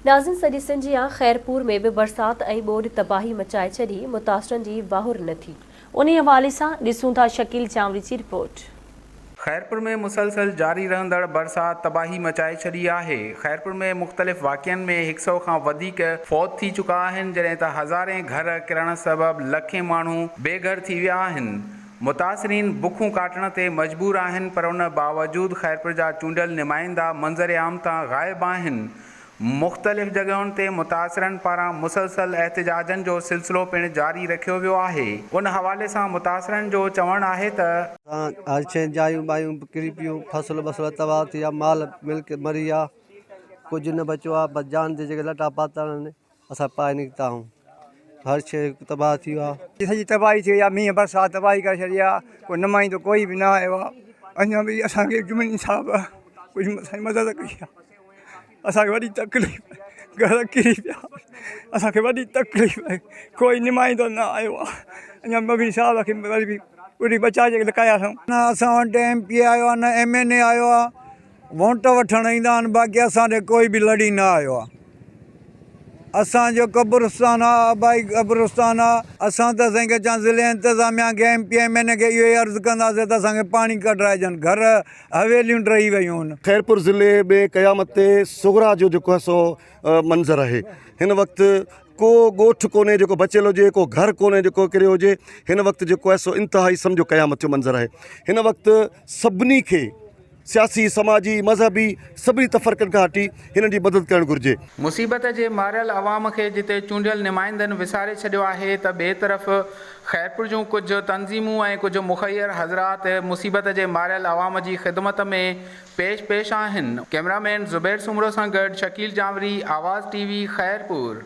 ناظرين سڄي سنڌ جيان خيرپور ۾ به برسات ۽ ٻوڏ تباهي مچائي ڇڏي، متاثرن جي واهر نه ٿي. انهي حوالي سان ڏسون ٿا شڪيل چانوري جي رپورٽ. خيرپور ۾ مسلسل جاري رهندڙ برسات تباهي مچائي ڇڏي آهي، خيرپور ۾ مختلف واقعن ۾ هڪ سئو کان وڌيڪ فوت ٿي چڪا آهن، جڏهن ته هزارين گهر ڪرڻ سبب لکين ماڻهو بي گهر ٿي ويا آهن، متاثرين بکون ڪاٽڻ تي مجبور آهن پر ان باوجود خيرپور جا چونڊيل نمائندا منظر عام تان غائب آهن، مختلف جڳهين تي متاثرن پاران مسلسل احتجاجن جو سلسلو پڻ جاري رکيو ويو آهي، ان حوالي سان متاثرن جو چوڻ آهي ته. اسان هر شيء جايون بايون به ڪري پيون، فصل بصل تباهه ٿي ويا، مال ملڪ مري ويا، ڪجهه نه بچيو آهي، بس جان جي جيڪي لٽا پاتل آهن اسان پائي نڪتا آهيون، هر شيء تباهه ٿي ويو آهي. سڄي تباهي ٿي وئي آهي، مينهن برسات تباهي ڪري ڇڏي آهي، ڪو نمائندو ڪوئي به نه آيو آهي، اڃا به اسان کي جمن صاحب ڪجهه اسان جي مدد ڪئي آهي. اسان کي وڏي تڪليف گهر ڪري پيا اسان کي وڏي تڪليف آهي ڪوئي نمائندو نه آيو آهي اڃا مبين صاحب کي وري به وري ٻچا جيڪي لڪايا اٿئون. نه اسان وٽ ايم پي آيو آهي نه ايم اين اي آيو آهي ووٽ وٺڻ ايندا آهن باقي اسان ڏي ڪوئي به لڙي نه آيو آهي اسان جو قبرستان آهي آبائي قبرستان آهي اسان ته سائين ڪچان ضلعي انتظاميا کي ايم پي ايم اين اي کي اهو ئي عرض ڪنداسين ته اسان کي پاڻي ڪڍرائجن گهر حويليون ڊهي ويون. خيرپور ضلعي ۾ قيامت صغريٰ جو جيڪو آهي سو منظر آهي هن وقت ڪو ڳوٺ ڪونهي جيڪو بچيل هجي ڪو گهر ڪونهي جيڪو ڪريو هجي هن وقت جيڪو آهي سو انتهائي سمجهو قيامت جو منظر آهي هن وقت سڀني کي سياسي سماجي مذهبي سڀني تفرقن کان هٽي هنن جي مدد ڪرڻ گهرجي. مصيبت جي ماريل عوام کي جتي چونڊيل نمائندن وساري ڇڏيو آهي ته ٻئي طرف خيرپور جون ڪجهه تنظيمون ۽ ڪجهه مخير حضرات مصيبت جي ماريل عوام جي خدمت ۾ پيش پيش آهن. ڪئميرا مين زبير سومرو سان گڏ شڪيل جانوري، آواز ٽي وي، خيرپور.